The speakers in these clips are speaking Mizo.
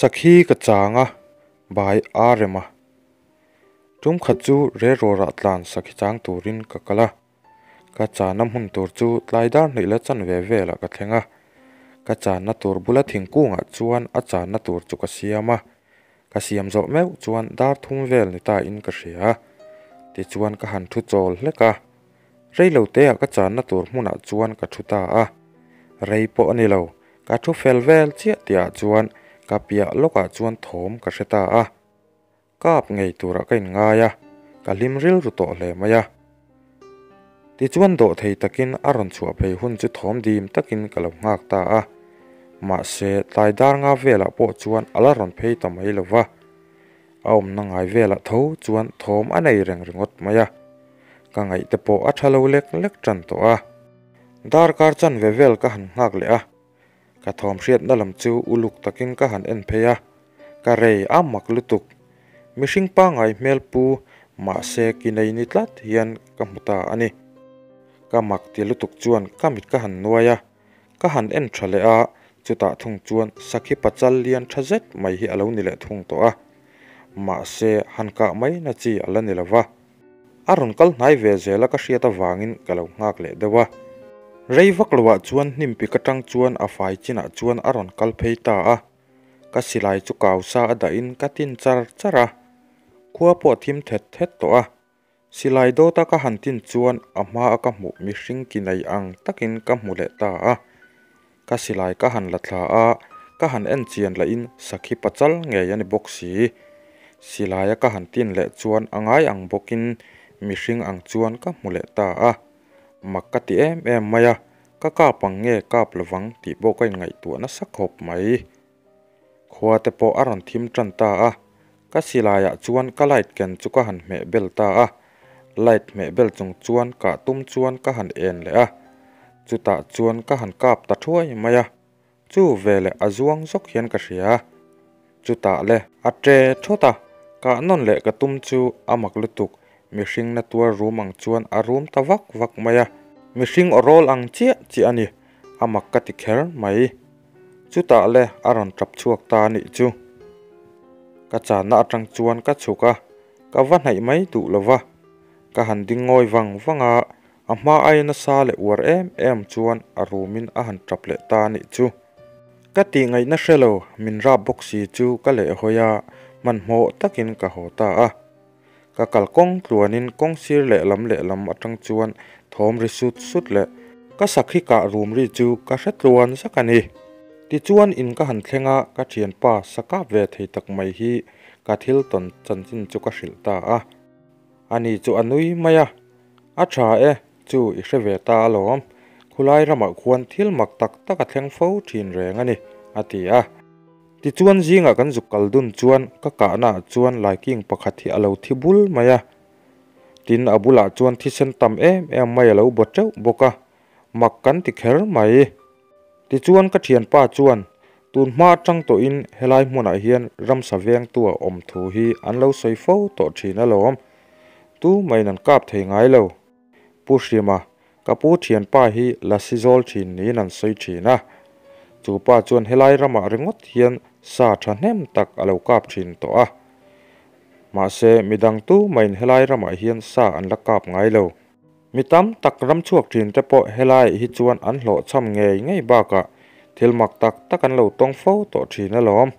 Sakhi ka chang a, bai a rem a. Tum khat chu rerawrah tlan sakhi chang turin ka kal a. Ka channa hmun tur chu tlai dar hnih la chanve velah ka thleng a. Ka channa tur bula thingkungah chuan a channa tur chu ka siam a. Ka siam zawh meuh chuan dar thum vel ni ta in ka hria. Tichuan ka han thu chawl hlek a. Reiloteah ka channa tur hmunah chuan ka thu ta a. Rei pawh a ni lo, ka thu fel vel chiah tihah chuan ka piah lawkah chuan thawm ka hre ta a. Kap ngei turah ka inngai a, ka hlim rilru tawh hle mai a. Tichuan dawhthei takin a rawn chhuah phei hun chu thawm dim takin ka lo nghak ta a. Mahse, tlai dar nga velah pawh chuan a la rawn phei ta mai lo va. A awmna ngai velah tho chuan thawm a nei reng ringawt mai a. Ka ngaih te pawh a tha lo lek lek tan tawh a. Darkar chanve vel ka han nghak leh a. Ka thawm hriatna lam chu uluk takin ka han en phei a, ka rei a mak lutuk. Mihring pangngai hmel pu mahse ki nei ni tlat hian ka hmu ta a ni. Ka mak ti lutuk chuan ka mit ka han nuai a, ka han en tha leh a, chutah thung chuan sakhi pachal lian tha zet mai hi a lo ni leh thung tawh a. Mahse han kah mai na chi a la ni lo va. A rawn kal hnai ve zel a ka hriat avangin ka lo nghak leh deuh a. Rei vak loah chuan hnim pik atang chuan a fai chinah chuan a rawn kal phei ta a. Ka silai chu kau sa a dahin ka tin char char a. Khua pawh a thim thet thet tawh a. Silai dawta ka han tin chuan a hma a ka hmuh mihring ki nei ang takin ka hmu leh ta a. Ka silai ka han la thla a, ka han en chian lahin sakhi pachal ngei a ni bawk si. Silaia ka han tin leh chuan a ngai ang bawkin mihring ang chuan ka hmu leh ta a. Mak ka ti em em mai a, ka kap ang nge kap lovang tih pawh ka inngaihtuah nasa khawp mai. Khua te pawh a rawn thim tan ta a, ka silaiah chuan ka light ken chu ka han hmeh bel ta a, light hmeh bel chung chuan kah tum chuan ka han en leh a, chutah chuan ka han kap ta thuai mai a, chu veleh a zuang zawk hian ka hria. Chutah le a ṭe thawt a, kah nawn leh ka tum chu a mak lutuk, mihring na tuar rum ang chuan a rum ta vak vak mai a, mihring aw rawl ang chiah chiah a ni, a mak ka ti kher mai. Chutah le a rawn tap chhuak ta a nih chu. Ka channa atang chuan ka chhuk a, ka va hnaih mai duh lo va. Ka han ding ngawi vang vang a, a hma aia nasa leh uar em em chuan a rumin a han tap leh ta a nih chu. Ka tih ngaihna hre lo, min rap bawk si chu ka lehhawi a, hmanhmawh takin ka haw ta a. Ka kal kawng tluanin kawng sir lehlam lehlam atang chuan thawm ri sut sut leh ka sakhi kah rum ri chu ka hre tluan zak a ni. Tichuan in ka han thleng a, ka thianpa sa kap ve thei tak mai hi ka thil tawn chanchin chu ka hrilh ta a. Ani chu a nui mai a, A tha e, chu i hre ve ta alawm, khulai ramah khuan thil mak tak tak a thleng fo thin reng a ni, a ti a. Tichuan zingah kan zuk kal dun chuan ka kahna ah chuan laiking pakhat hi a lo thi bul mai a. Tin a bulah chuan thisen tam em em mai a lo baw teuh bawk a, mak kan ti kher mai. Tichuan ka thianpa chuan tun hma atang tawhin helai hmunah hian ramsa vengtu a awm thu hi an lo sawi fo tawh thin alawm. Tu main an kap thei ngai lo. Pu Hrima, Ka pu thianpa hi lasi zawl thin niin an sawi thin a, chu pa chuan helai ramah ringawt hian sa thahnem tak a lo kap thin tawh a. Mahse, midang tu mahin helai ramah hian sa an la kap ngai lo. Mi tam tak ram chhuak thin te pawh helaiah hi chuan an hlawhchham ngei ngei bakah thil mak tak tak an lo tawng fo tawh thin alawm.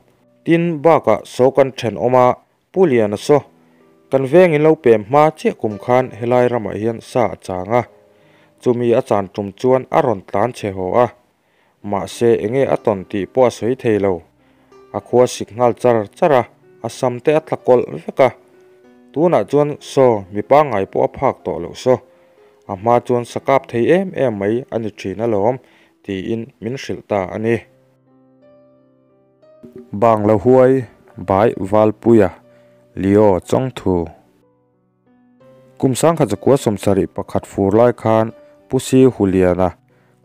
Tin, bakah saw kan thenawm a, Pu Liana saw, Kan veng in lo pem hma chiah kum khan helai ramah hian sa a chang a, chumi a chan tum chuan a rawn tlan chhe haw a, mahse enge a tawn tih pawh a sawi thei lo. A khua sik nghal char char a, a sam te a tla kawlh vek a. Tunah chuan saw mi pangngai pawh a phak tawh loh saw, a hma chuan sa kap thei em em mai a ni thin alawm tiin min hrilh ta a ni. Bangla huai bai Valpuia Leo Chawngthu Kum sangkhat zakua sawmsarih pakhat fur lai khan Pu Si Huliana,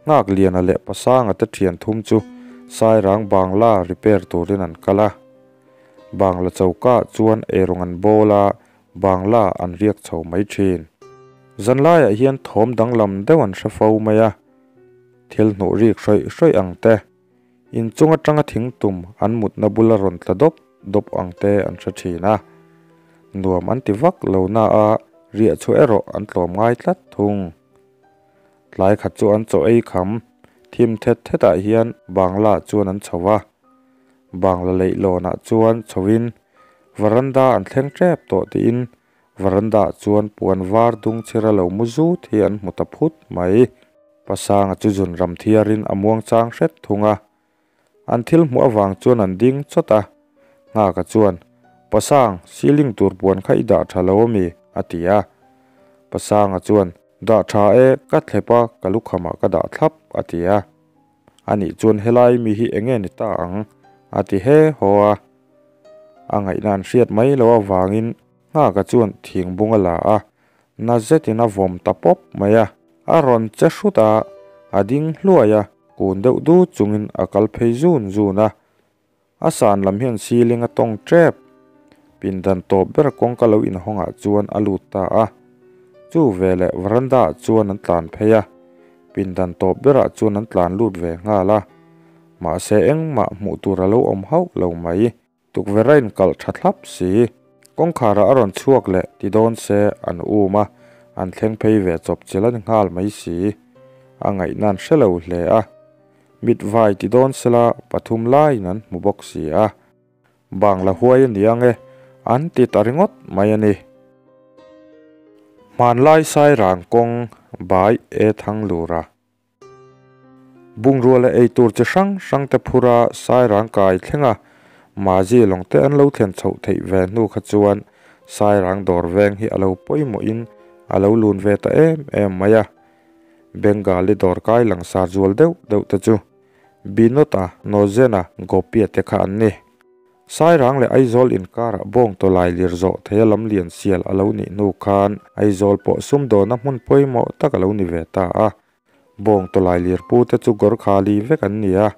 Nghak Liana leh Pasanga te thian thum chu Sairang Bangla repair turin an kal a. Bangla choka chuan eirawng an bawl a, Bangla an riak chho mai thin. Zanlaiah hian thawm danglam deuh an hre fo mai a, thil hnuh rik hrawih hrawih ang te. Inchung atanga thing tum an mutna bula rawn tla dawp dawp ang te an hre thin a. Nuam an ti vak lo na a, riah chhuah erawh an tlawm ngai tlat thung. Tlai khat chu an chaw ei kham thim thet thetah hian bangla chuan an chho a. Bangla leihlawnah chuan chhoin varanda an thleng tep tawh tiin Veranda ah chuan puan var dung chhira lo mu zut hi an hmu ta phut mai. Pasanga chu zun ram thiarin a muang chang hret thung a. An thil hmuh avang chuan an ding chawt a. Nghaka chuan, Pasang, ceiling tur puan kha i dah tha lo ami? a ti a. Pasanga chuan, Dah tha e, ka thlep a, ka lukhamah ka dah thlap, a ti a. Anih chuan helai mi hi enge ni ta ang? a ti he haw a. A ngaihna an hriat mai loh avangin Nghaka chuan thingbung a la a, na zetin a vawm ta pawp mai a. A rawn che hrut a, a ding hluai a, kun deuh dut chungin a kal phei zun zun a. A san lam hian ceiling a tawng tep. Pindan tawp ber kawngka lo inhawngah chuan a lut ta a. Chu veleh veranda ah chuan an tlan phei a, pindan tawp berah chuan an tlan lut ve nghal a. Mahse engmah hmuh tur a lo awm hauh lo mai. Tukverh a inkalh tha thlap si. Kawngkharah a rawn chhuak leh ti dawn se an um a, an thleng phei ve chawp chilh a ni nghal mai si. A ngaihna an hre lo hle a. Mit vai ti dawn sela pathum laiin an hmu bawk si a. Bangla huai a ni ang e, an ti ta ringawt mai a ni. Hmanlai Sairang kawng bai e Thanglura. Bungrua leh eitur chi hrang hrang te phura Sairang kai thlenga Mazi lawng te an lo thlen chhoh theih ve hnu kha chuan Sairang dawr veng hi a lo pawimawhin a lo lun ve ta em em mai a. Bengali dawr kai langsar zual deuh deuh te chu Binod-a, Nozen-a, Gopi-a te kha an ni. Sairang leh Aizawl inkarah bawng tawlai lir zawh theia lam lian sial a lo nih hnu khan Aizawl pawh sumdawna hmun pawimawh tak a lo ni ve ta a. Bawng tawlai lir pute chu Gorkhali vek an ni a.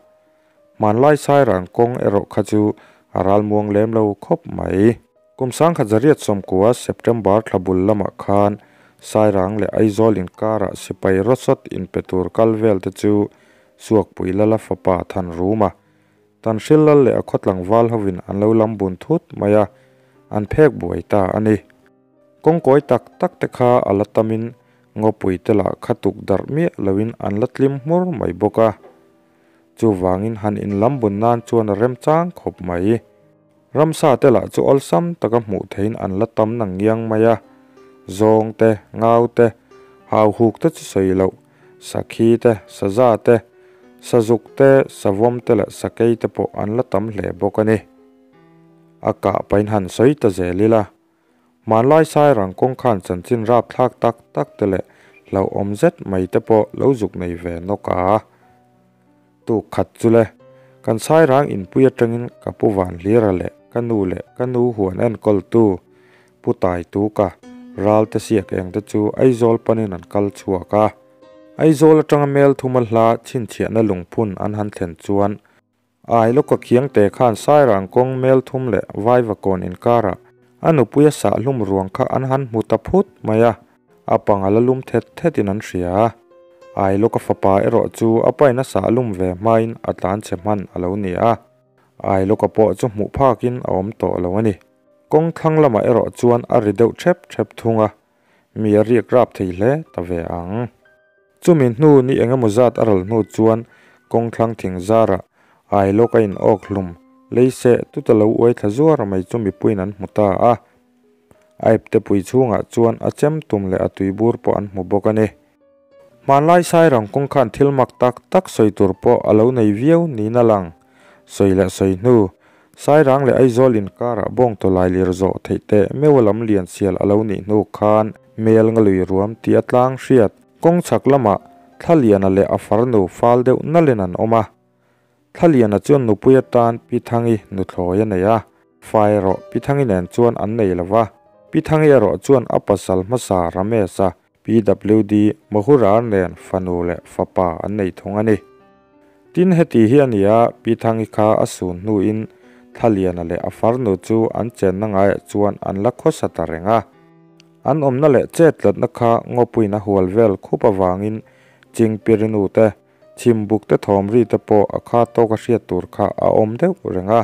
Hmanlai Sairang kawng erawh kha chu a ralmuang lem lo khawp mai. Kum 1990 September thla bul lamah khan Sairang leh Aizawl inkarah sipai rawsawt inpe tur kal vel te chu Suakpui Lala fapa Thanruma Tan Hrilal leh a khaw tlangval hovin an lo lam bun thut mai a, an phek buai ta a ni. Kawngkawi tak tak te kha a la tamin ngawpui te lah kha tuk darh miah loin an la tlim hmur mai bawk a. Chuvangin han inlam bun nan chuan a remchang khawp mai. Ramsa te lah chu awlsam taka hmuh theihin an la tam nang ngiang mai a, zawng te, ngau te, hauhuk te chu sawi loh, sakhi te, saza te, sazuk te, savawm te leh sakei te pawh an la tam hle bawk a ni. A kah pahin han sawi ta zel ila, hmanlai Sairang kawng khan chanchin rapthlak tak tak te leh hlauhawm zet mai te pawh lo zuk nei ve nawk a. Tuk khat chu le, kan Sairang inpui atangin ka pu Vanhlira leh ka nu leh ka nu huan enkawltu Pu Taituka ralte siak eng te chu Aizawl panin an kal chhuak a. Aizawl atanga mel thuma hla chhinchhiahna lungphun an han thlen chuan Ai lawka khiangte khan Sairang kawng mel thum leh Vaivakawn inkarah a nupuia sahlum ruang kha an han hmu ta phut mai a, a pang a la lum thet thetin an hria a. Ai lawka fapa erawh chu a pain a sahlum ve hmain a tlanchhe hman a lo ni a, Ai lawka pawh chu hmuh phakin a awm tawh lo a ni. Kawng thlang lamah erawh chuan a ri deuh thep thep thung a, mi a riak rap thei hle ta ve ang. Chumi hnu ni eng emaw zat a ral hnu chuan kawng thlang thing zarah ai lawk a in awk hlum lei seh tuta lo uai thla zuar mai chu mipuiin an hmu ta a. A ipte pui chhungah chuan a chem tum leh a tuibur pawh an hmu bawk a ni. Hmanlai Sairang kawng khan thil mak tak tak sawi tur pawh a lo nei viau niin a lang. Sawi leh sawi hnu, Sairang leh Aizawl inkarah bawng tawlai lir zawh theih teh meuh a lam lian sial a lo nih hnu khan Mel Ngalui ruam tih a tlang hriat. Kawng chhak lamah Thlaliana leh a farnu fal deuh nalin an awm a. Thlaliana chuan nupui atan Pi Thangi nuthlawi a nei a, fa erawh Pi Thangi nen chuan an nei lo va. Pi Thangi erawh chuan a pasal hmasa Ramesh-a PWD, Mahurar nen fanu leh fapa an nei thung a ni. Tin heti hi a ni a, Pi Thangi kha a sun hnuin Thlaliana leh a farnu chu an chenna ngaiah chuan an la khawsa ta reng a. An awmna leh chet tlatna kha ngawpuiin a hual vel khup avangin Chingpirinu te, Chhimbuk te thawm ri te pawh a kha tawka hriat tur kha a awm deuh reng a.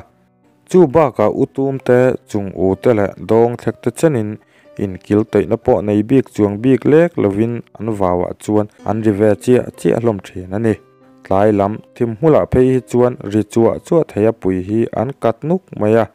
Chu bakah utum te, chung u te leh dawng thlek te chenin inkil tawihna pawh nei bik chuang bik lek lovin an vauah chuan an ri ve chiah chiah hlawm thin a ni. Tlai lam thim hmulah phei hi chuan ri chuah chuah thei a pui hi an kat nuk mai a.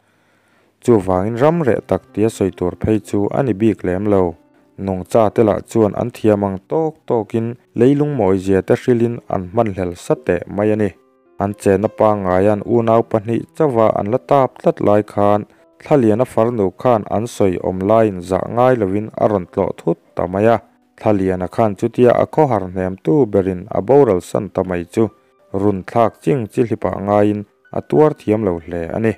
Chuvangin ram reh tak tia sawi tur phei chu a ni bik lem lo. Nungcha te lah chuan an thiam ang tawk tawkin leilung mawizia te hrilhin an hmanhlel sa teh mai a ni. An chenna pangngai an unau pahnih chauha an la tap tlat lai khan Thlaliana farnu khan an sawi awm laiin zah ngai lovin a rawn tlawh thut ta mai a. Thlaliana khan chutia a khawhar hnemtu berin a boral san ta mai chu run thlak ching chi hlipah ngaiin a tuar thiam lo hle a ni.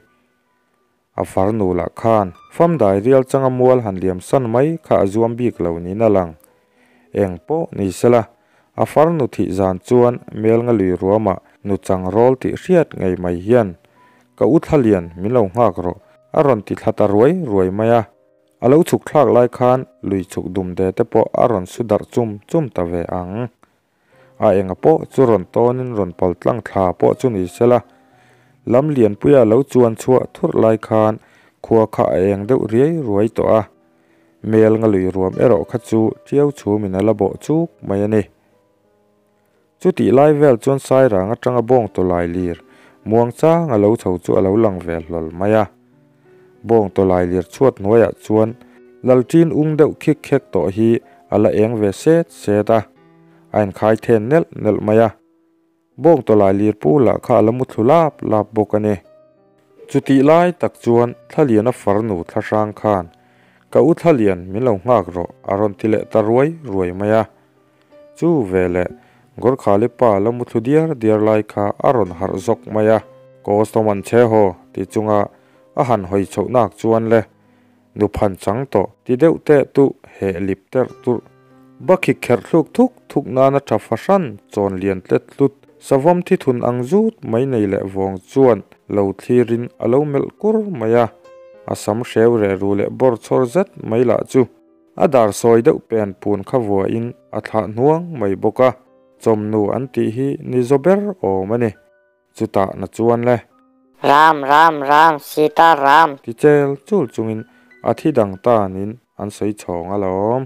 A farnu lah khan famdai rial changa mual han liam san mai kha a zuam bik lo niin a lang. Eng pawh ni sela, a farnu thih zan chuan Melnga lui ruamah nuchang rawl tih hriat ngei mai hian, Ka u Thlalian, min lo nghak rawh, a rawn ti thla ta ruai ruai mai a. A lo chhuk thlak lai khan lui chhuk dumde te pawh a rawn su darh chum chum ta ve ang. A enga pawh chu rawn tawnin rawn pal tlang thla pawh chu ni sela, lam lianpuia lo chuan chhuah thurh lai khan khua kha a eng deuh riai ruai tawh a. Mel nga lui ruam erawh kha chu ṭiau chhumin a la bawh chuk mai a ni. Chutih lai vel chuan Sairang atanga bawng tawlai lir muang chang a lo chho chu a lo lang ve hlawl mai a. Bawng tawlai lir chhuat hnuaiah chuan Lalṭin ung deuh khik khek tawh hi a la eng ve set set a, a inkhai then nelh nelh mai a. Bawng tawlai lir pu lah kha a la mu thlu lap lap bawk a ni. Chutih lai tak chuan Thlaliana farnu thlahrang khan, Ka u Thlalian min lo nghak rawh a rawn ti leh ta ruai ruai mai a. Chu veleh Gorkhali pa la mu thlu diar diar lai kha a rawn harh zawk mai a. Custom an che haw ti chunga a han hawi chhoh nak chuan le nu phan chang tawh ti deuh teh tuh heh lip terh turh. Bakhi kherh thluk thuk thuk nana tha fahran chawn lian tlet tlut savawm thi thun ang zut mai nei leh vawng chuan lo thlirin a lo melh kur mai a. A sam hreu reh ru leh bawr chhawr zet mai lah chu A dar sawi deuh pen pun kha vuahin a thlah hnuang mai bawk a, chawmnu an tih hi ni zaw ber awm a ni. Chutah na chuan le. Ram, Ram, Ram, Sita Ram! Ti chel chul chungin a thi dang tanin an sawi chhawng alawm.